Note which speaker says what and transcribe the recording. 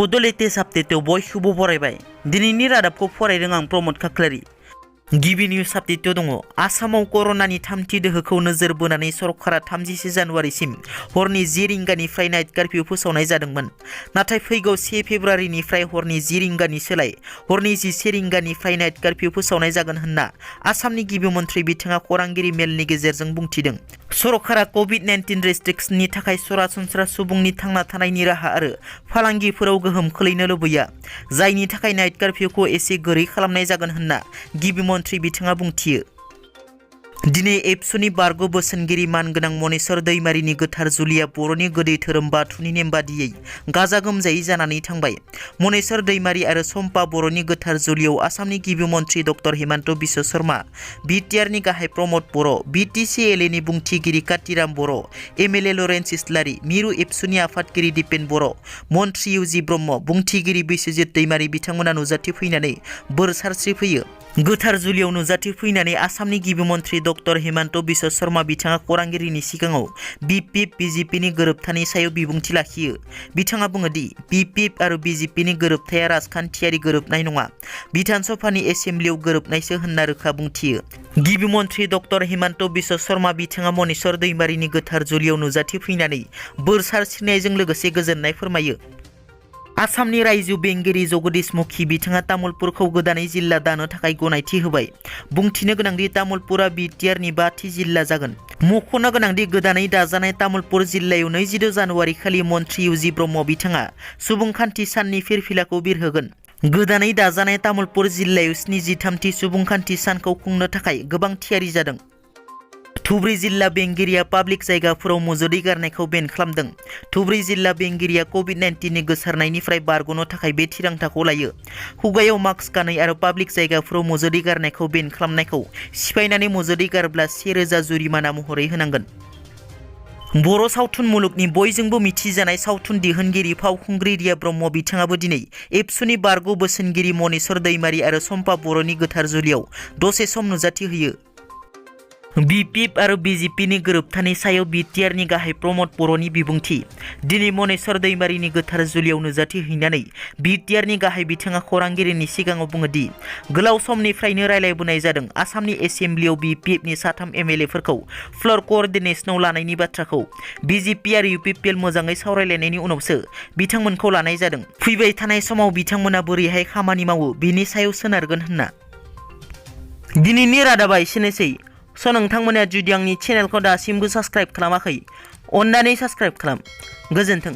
Speaker 1: बड' लेटेस्ट आपडेटआव बयखौबो बरायबाय। दिनैनि रादाबखौ फरायदों आं प्रमद खाख्लारि। गिबि निउज आपडेटआव दङ आसामाव कर'नानि थामथि दोहौखौ नोजोर बोनानै सरकारा 30 जानुवारिसिम हरनि 10 रिंगानिफ्राय नाइट कार्फिउ फोसावनाय जादोंमोन। नाथाय फैगौ 1 फेब्रुवारिनिफ्राय हरनि 10 रिंगानि सोलाय हरनि 11 रिंगानिफ्राय नाइट कार्फिउ फोसावनाय जागोन होनना आसामनि गिबि मन्थ्रि बिथाङा खौरांगिरि मेलनि गेजेरजों बुंथिदों। सरकारा कभिड-19 रेस्ट्रिक्शननि थाखाय सरासनस्रा सुबुंनि थांना थानायनि राहा आरो फालांगिफोराव गोहोम खोलैनो लुबैया, जायनि थाखाय नाइट कार्फिउखौ एसे गोरै खालामनाय जागोन होनना गिबि मन्थ्रि बिथाङा बुंथियो। दिनै एबसुनि बारग' बोसोनगिरि मानगोनां मनेश्वर दैमारिनि गोथार जुलिया बर'नि गोदै धोरोम बाथौनि नेम बादियै गाजा गोमजायै जानानै थांबाय। मनेश्वर दैमारि आरो सम्पा बर'नि गोथार जुलियाव आसामनि गिबि मन्थ्रि डक्टर हिमन्त बिश्व शर्मा, बिटिआरनि गाहाय प्रमद बर', बिटिसिएलएनि बुंथिगिरि कातिराम बर', एमएलए लरेन्स इस्लारि, मिरु एबसुनि आफादगिरि दिपेन बर', मन्थ्रि इउजि ब्रह्म, बुंथिगिरि बिश्वजित दैमारि बिथांमोना नुजाथिफैनानै बोर सारस्रिफैयो। गोथार जुलियाव नुजाथिफैनानै आसामनि गिबि मन्थ्रि डक्टर हिमन्त बिश्व शर्मा बिथाङा खौरांगिरिनि सिगाङाव बिपिएफ बिजेपिनि गोरोबथानि सायाव बिबुंथि लाखियो। बिथाङा बुङो दि बिपिएफ आरो बिजेपिनि गोरोबथाया राजखान्थियारि गोरोबनाय नङा, बिधान सभानि एसेम्ब्लियाव गोरोबनायसो होनना रोखा बुंथियो। गिबि मन्थ्रि डक्टर हिमन्त बिश्व शर्मा बिथाङा मनेश्वर दैमारिनि गोथार जुलियाव नुजाथिफैनानै बोर सारस्रिनायजों लोगोसे गोजोननाय फोरमायो। आसामनि रायजो बेंगिरि जगदीश मुखी बिथाङा तामुलपुरखौ गोदानै जिल्ला दानो थाखाय गनायथि होबाय। बुंथिनो गोनांदि तामुलपुरा बिटिआरनि 5थि जिल्ला जागोन। मख'नो गोनांदि गोदानै दाजानाय तामुलपुर जिल्लायाव 22 जानुवारि खालि मन्थ्रि इउजि ब्रह्म बिथाङा सुबुंखान्थि साननि फिरफिलाखौ बिरहोगोन। गोदानै दाजानाय तामुलपुर जिल्लायाव 73थि सुबुंखान्थि सानखौ खुंनो थाखाय गोबां थियारि जादों। धुबरी जिल्ला बेंगिरिया पाब्लिक जायगाफोराव मुजुदै गारनायखौ बेन खालामदों। धुबरी जिल्ला बेंगिरिया कभिड-19नि गोसारनायनिफ्राय बारग'नो थाखाय बे थिरांथाखौ लायो। खुगायाव मास्क गानै आरो पाब्लिक जायगाफोराव मुजुदै गारनायखौ बेन खालामनायखौ सिफायनानै मुजुदै गारब्ला 1000 जुरिमाना महरै होनांगोन। बर' सावथुन मुलुगनि बयजोंबो मिथिजानाय सावथुन दिहुनगिरि फावखुंग्रि रिया ब्रह्म बिथाङाबो दिनै एबसुनि बारग' बोसोनगिरि मनेश्वर दैमारि आरो सम्पा बर'नि गोथार जुलियाव दसे सम नुजाथिहोयो। बिपिएफ आरो बिजेपिनि गोरोबथानि सायाव बिटिआरनि गाहाय प्रमद बर'नि बिबुंथि। दिनै मनेश्वर दैमारिनि गोथार जुलियाव नुजाथिहैनानै बिटिआरनि गाहाय बिथाङा खौरांगिरिनि सिगाङाव बुङो दि गोलाव समनिफ्रायनो रायलायबोनाय जादों आसामनि एसेम्ब्लियाव बिपिएफनि 3 एमएलएफोरखौ फ्ल'र क'अर्डिनेशनाव लानायनि बाथ्राखौ बिजेपि आरो इउपिपिएल मोजाङै सावरायलायनायनि उनावसो बिथांमोनखौ लानाय जादों। फैबाय थानाय समाव बिथांमोना बोरैहाय खामानि मावो बेनि सायाव सोनारगोन होनना। दिनैनि रादाबा एसेनोसै। नोंथांमोना जुदि आंनि चेनेलखौ दासिमबो साबस्क्राइब खालामाखै, अन्नानै साबस्क्राइब खालाम। गोजोन्थों।